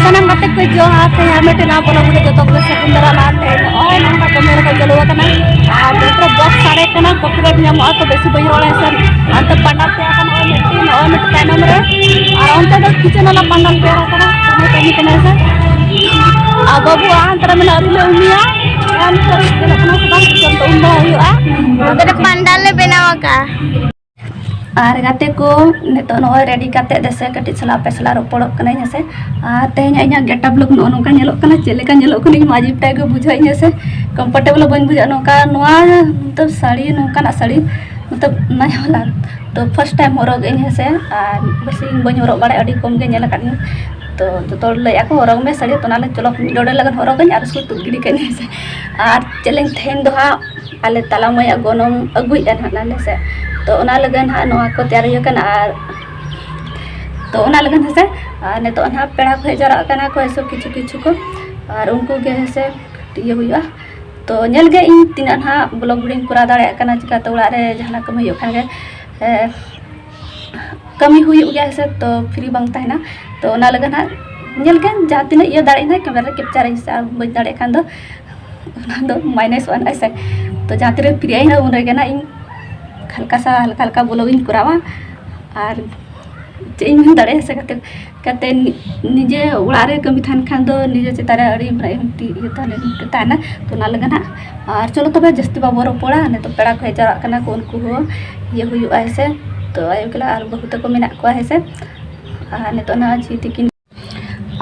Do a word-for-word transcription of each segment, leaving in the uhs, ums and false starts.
ᱥᱟᱱᱟᱢ ᱜᱟᱛᱮ ᱠᱚ ᱡᱚᱦᱟᱨ᱾ ᱛᱮᱦᱮᱧ ᱟᱨ ᱢᱤᱫᱴᱮᱱ ᱱᱟᱣᱟ ᱯᱚᱨᱚᱵᱽ ᱨᱮ ᱡᱚᱛᱚ ᱠᱚ ᱥᱟᱹᱜᱩᱱ ᱫᱟᱨᱟᱢ᱾ ᱟᱨ ᱛᱮᱦᱮᱧ ᱱᱚᱜᱼᱚᱭ ᱱᱚᱝᱠᱟ ᱠᱟᱹᱢᱤ ᱦᱚᱨᱟ ᱠᱚ ᱪᱟᱹᱞᱩ ᱟᱠᱟᱱᱟ᱾ ᱟᱨ ᱡᱚᱛᱚ ᱵᱚᱠᱥ ᱥᱟᱰᱮ ᱠᱟᱱᱟ, ᱠᱚᱯᱤᱨᱟᱭᱤᱴ ᱧᱟᱢᱚᱜᱼᱟ, ᱛᱚ ᱵᱮᱥᱤ ᱵᱟᱹᱧ ᱨᱚᱲᱟ ᱥᱮ᱾ ᱚᱱᱛᱮ ᱯᱟᱱᱰᱟᱞ ᱛᱮᱭᱟᱨ ᱠᱟᱱᱟ, ᱱᱚᱜᱼᱚᱭ ᱢᱤᱫᱴᱮᱱ, ᱱᱚᱜᱼᱚᱭ ᱢᱤᱫᱴᱮᱱ ᱛᱟᱭᱱᱚᱢ ᱨᱮ᱾ ᱟᱨ ᱚᱱᱛᱮ ᱫᱚ ᱠᱤᱪᱮᱱ ᱵᱟᱞᱟ ᱯᱟᱱᱰᱟᱞ ᱛᱮᱭᱟᱨ ᱠᱟᱱᱟ, ᱚᱱᱟ ᱠᱟᱹᱢᱤ ᱠᱟᱱᱟ ᱥᱮ᱾ ᱟᱨ ᱵᱟᱹᱵᱩ ᱦᱟᱱᱛᱮ ᱨᱮ ᱢᱮᱱᱟᱜ, ᱟᱹᱣᱨᱤ ᱞᱮ ᱩᱢᱮᱭᱟ᱾ ᱟᱨ ᱱᱤᱛᱚᱜ ᱪᱟᱞᱟᱜ ᱠᱟᱱᱟ ᱥᱮ ᱵᱟᱝ, ᱪᱚᱞ ᱛᱚ ᱩᱢ ᱵᱟᱲᱟ ᱦᱩᱭᱩᱜᱼᱟ᱾ ᱚᱱᱛᱮ ᱨᱮ ᱯᱟᱱᱰᱟᱞ ᱞᱮ ᱵᱮᱱᱟᱣ ᱟᱠᱟᱫᱼᱟ᱾ ᱟᱨ ᱜᱟᱛᱮ ᱠᱚ, ᱱᱤᱛᱚᱜ ᱱᱚᱜᱼᱚᱭ ᱨᱮᱰᱤ ᱠᱟᱛᱮ ᱫᱮᱥᱮ ᱠᱟᱹᱴᱤᱡ ᱥᱟᱞᱟᱜ ᱟᱯᱮ ᱥᱟᱞᱟᱜ ᱨᱚᱯᱚᱲᱚᱜ ᱠᱟᱹᱱᱟᱹᱧ ᱦᱮᱸᱥᱮ᱾ ᱟᱨ ᱛᱮᱦᱮᱧᱟᱜ ᱤᱧᱟᱹᱜ ᱜᱮᱴᱟᱯ ᱞᱩᱠ ᱱᱚᱜᱼᱚ ᱱᱚᱝᱠᱟ ᱧᱮᱞᱚᱜ ᱠᱟᱱᱟ᱾ ᱪᱮᱫ ᱞᱮᱠᱟ ᱧᱮᱞᱚᱜ ᱠᱟᱱᱟᱧ ᱢᱟ ᱟᱹᱡᱤᱵ ᱴᱟᱭᱤᱯ ᱜᱮ ᱵᱩᱡᱷᱟᱹᱣ ᱤᱧᱟᱹ ᱥᱮ, ᱠᱚᱢᱯᱷᱚᱨᱴᱮᱵᱚᱞ ᱵᱟᱹᱧ ᱵᱩᱡᱷᱟᱹᱜᱼᱟ ᱱᱚᱝᱠᱟ᱾ ᱱᱚᱣᱟ ᱢᱚᱛᱞᱚᱵ ᱥᱟᱹᱲᱤ, ᱱᱚᱝᱠᱟᱱᱟᱜ ᱥᱟᱹᱲᱤ ᱢᱚᱛᱞᱚᱵ ᱱᱟᱭᱟ ᱵᱟᱞᱟ ᱛᱚ ᱯᱷᱟᱥᱴ ᱴᱟᱭᱤᱢ ᱦᱚᱨᱚᱜ ᱟᱹᱧ ᱦᱮᱸᱥᱮ᱾ ᱟᱨ ᱵᱮᱥᱤ ᱤᱧ ᱵᱟᱹᱧ ᱦᱚᱨᱚᱜ ᱵᱟᱲᱟᱭᱟ, ᱟᱹᱰᱤ ᱠᱚᱢ ᱜᱮ ᱧᱮᱞ ᱟᱠᱟᱫᱤᱧ᱾ ᱛᱚ ᱡᱚᱛᱚ ᱦᱚᱲ ᱞᱟᱹᱭᱮᱫᱼᱟ ᱠᱚ ᱦᱚᱨᱚᱜᱽ ᱢᱮ ᱥᱟᱹᱲᱤ, ᱛᱚ ᱚᱱᱟ ᱞᱟᱹᱜᱤᱫ ᱪᱚᱞᱚ ᱢᱤᱫ ᱰᱚᱸᱰᱮ ᱞᱟᱹᱜᱤᱫ ᱦᱚᱨᱚᱜᱟᱹᱧ ᱟᱨ ᱩᱥᱠᱩ ᱛᱩᱫ ᱜᱤᱰᱤ ᱠᱟᱹᱧ ᱦᱮᱸᱥᱮ᱾ ᱟᱨ ᱪᱮᱫ ᱞᱟᱹᱭᱟᱹᱧ, ᱛᱮᱦᱮᱧ ᱫᱚ ᱦᱟᱸᱜ ᱟᱞᱮ ᱛᱟᱞᱟ ᱢᱟᱹᱭᱟᱜ ᱜᱚᱱᱚᱝ ᱟᱹᱜᱩᱭᱮᱫᱼᱟ ᱱᱟᱦᱟᱜ ᱱᱟᱞᱮ ᱥᱮ᱾ ᱛᱚ ᱚᱱᱟ ᱞᱟᱹᱜᱤᱫ ᱱᱟᱦᱟᱜ ᱱᱚᱣᱟ ᱠᱚ ᱛᱮᱭᱟᱨ ᱦᱩᱭᱩᱜ ᱠᱟᱱᱟ᱾ ᱟᱨ ᱛᱚ ᱚᱱᱟ ᱞᱟᱹᱜᱤᱫ ᱦᱮᱸᱥᱮ, ᱟᱨ ᱱᱤᱛᱚᱜ ᱱᱟᱦᱟᱜ ᱯᱮᱲᱟ ᱠᱚ ᱦᱮᱡ ᱡᱟᱣᱨᱟᱜ ᱠᱟᱱᱟ ᱠᱚ ᱦᱮᱸᱥᱮ, ᱠᱤᱪᱷᱩ ᱠᱤᱪᱷᱩ ᱠᱚ, ᱟᱨ ᱩᱱᱠᱩ ᱜᱮ ᱦᱮᱸᱥᱮ ᱤᱭᱟᱹ ᱦᱩᱭᱩᱜᱼᱟ᱾ ᱛᱚ ᱧᱮᱞ ᱜᱮ ᱤᱧ ᱛᱤᱱᱟᱹᱜ ᱱᱟᱦᱟᱜ ᱵᱞᱚᱜ ᱵᱷᱤᱰᱤᱭᱳᱧ ᱠᱚᱨᱟᱣ ᱫᱟᱲᱮᱭᱟᱜ ᱠᱟᱱᱟ, ᱪᱤᱠᱟᱹᱛᱮ ᱚᱲᱟᱜ ᱨᱮ ᱡᱟᱦᱟᱱᱟᱜ ᱠᱟᱹᱢᱤ ᱦᱩᱭᱩᱜ ᱠᱷᱟᱱ ᱜᱮ, ᱮ, ᱠᱟᱹᱢᱤ ᱦᱩᱭᱩᱜ ᱜᱮᱭᱟ ᱦᱮᱸᱥᱮ, ᱛᱚ ᱯᱷᱨᱤ ᱵᱟᱝ ᱛᱟᱦᱮᱱᱟ᱾ ᱛᱚ ᱚᱱᱟ ᱞᱟᱹᱜᱤᱫ ᱱᱟᱦᱟᱜ ᱧᱮᱞ ᱜᱮ ᱡᱟᱦᱟᱸ ᱛᱤᱱᱟᱹᱜ ᱤᱭᱟᱹ ᱫᱟᱲᱮᱭᱟᱜ ᱤᱧ ᱱᱟᱦᱟᱜ ᱠᱮᱢᱮᱨᱟ ᱨᱮ ᱠᱮᱯᱪᱟᱨ ᱟᱹᱧ ᱥᱮ, ᱟᱨ ᱵᱟᱹᱧ ᱫᱟᱲᱮᱭᱟᱜ ᱠᱷᱟᱱ ᱫᱚ ᱚᱱᱟ ᱫᱚ ᱢᱟᱭᱱᱟᱥ ᱚᱜᱼᱟ ᱦᱮᱸᱥᱮ᱾ ᱛᱚ ᱡᱟᱦᱟᱸ ᱛᱤᱨᱮ ᱯᱷᱨᱤ ᱟᱹᱧ ᱱᱟᱦᱟᱜ ᱩᱱ ᱨᱮᱜᱮ ᱱᱟᱦᱟᱜ ᱤᱧ ᱦᱟᱞᱠᱟ ᱥᱟ ᱦᱟᱞᱠᱟ ᱦᱟᱞᱠᱟ ᱵᱞᱚᱜ ᱤᱧ ᱠᱚᱨᱟᱣᱟ᱾ ᱟᱨ ᱪᱮᱫ ᱤᱧ ᱢᱮᱱ ᱫᱟᱲᱮᱭᱟᱜᱼᱟ ᱥᱮ ᱠᱟᱛᱮ, ᱠᱟᱛᱮ ᱱᱤ-, ᱱᱤᱡᱮ ᱚᱲᱟᱜ ᱨᱮ ᱠᱟᱹᱢᱤ ᱛᱟᱦᱮᱱ ᱠᱷᱟᱱ ᱫᱚ ᱱᱤᱡᱮ ᱪᱮᱛᱟᱱ ᱨᱮ ᱟᱹᱰᱤ ᱢᱟᱱᱮ ᱢᱤᱫᱴᱤᱡ ᱤᱭᱟᱹ ᱛᱟᱦᱮᱱᱟ, ᱛᱟᱦᱮᱱᱟ᱾ ᱛᱚ ᱚᱱᱟ ᱞᱟᱹᱜᱤᱫ ᱱᱟᱦᱟᱜ, ᱟᱨ ᱪᱚᱞᱚ ᱛᱚᱵᱮ ᱡᱟᱹᱥᱛᱤ ᱵᱟᱵᱚ ᱨᱚᱯᱚᱲᱟ, ᱱᱤᱛᱚᱜ ᱯᱮᱲᱟ ᱠᱚ ᱦᱮᱡ ᱡᱟᱣᱨᱟᱜ ᱠᱟᱱᱟ ᱠᱚ, ᱩᱱᱠᱩ ᱦᱚᱸ ᱤᱭᱟᱹ ᱦᱩᱭᱩᱜᱼᱟ ᱦᱮᱸ ᱥᱮ᱾ ᱛᱚ ᱟᱭᱳ ᱠᱚᱞᱟ ᱟᱨ ᱵᱟᱹᱦᱩ ᱛᱟᱠᱚ ᱢᱮᱱᱟᱜ ᱠᱚᱣᱟ ᱦᱮᱸ ᱥᱮ᱾ ᱟᱨ ᱱᱤᱛᱚᱜ ᱱᱟᱦᱟᱜ ᱡᱷᱤ ᱛᱤᱠᱤᱱ,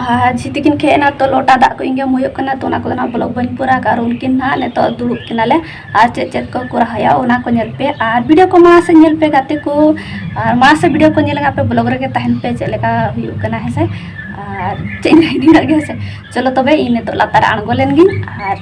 ᱟᱨ ᱡᱷᱤ ᱛᱤᱠᱤᱱ ᱠᱷᱮᱡ ᱮᱱᱟ ᱛᱚ ᱞᱚᱴᱟ ᱫᱟᱜ ᱠᱚ ᱤᱧ ᱜᱮ ᱦᱩᱭᱩᱜ ᱠᱟᱱᱟ, ᱛᱚ ᱚᱱᱟ ᱠᱚᱫᱚ ᱱᱟᱦᱟᱜ ᱵᱞᱚᱜ ᱵᱟᱹᱧ ᱯᱩᱨᱟᱹᱣ ᱠᱟᱜᱼᱟ᱾ ᱟᱨ ᱩᱱᱠᱤᱱ ᱱᱟᱦᱟᱜ ᱱᱤᱛᱚᱜ ᱫᱩᱲᱩᱵ ᱠᱤᱱᱟᱞᱮ᱾ ᱟᱨ ᱪᱮᱫ ᱪᱮᱫ ᱠᱚ ᱠᱚᱨᱟᱣ ᱦᱩᱭᱩᱜᱼᱟ ᱚᱱᱟ ᱠᱚ ᱧᱮᱞ ᱯᱮ, ᱟᱨ ᱵᱷᱤᱰᱤᱭᱳ ᱠᱚ ᱢᱟᱲᱟᱝ ᱥᱮᱫ ᱧᱮᱞ ᱯᱮ ᱜᱟᱛᱮ ᱠᱚ, ᱟᱨ ᱢᱟᱲᱟᱝ ᱥᱮᱫ ᱵᱷᱤᱰᱤᱭᱳ ᱠᱚ ᱧᱮᱞ ᱞᱟᱜᱟ ᱯᱮ, ᱵᱞᱚᱜ ᱨᱮᱜᱮ ᱛᱟᱦᱮᱱ ᱯᱮ ᱪᱮᱫ ᱞᱮᱠᱟ ᱦᱩᱭᱩᱜ ᱠᱟᱱᱟ ᱦᱮᱸ ᱥᱮ᱾ ᱟᱨ ᱪᱮᱫ ᱤᱧ ᱞᱟᱹᱭᱟ ᱱᱤᱱᱟᱹᱜ ᱜᱮ ᱦᱮᱸ ᱥᱮ᱾ ᱪᱚᱞᱚ ᱛᱚᱵᱮ ᱤᱧ ᱱᱤᱛᱚᱜ ᱞᱟᱛᱟᱨ ᱨᱮ ᱟᱬᱜᱚ ᱞᱮᱱ ᱜᱤᱧ ᱟᱨ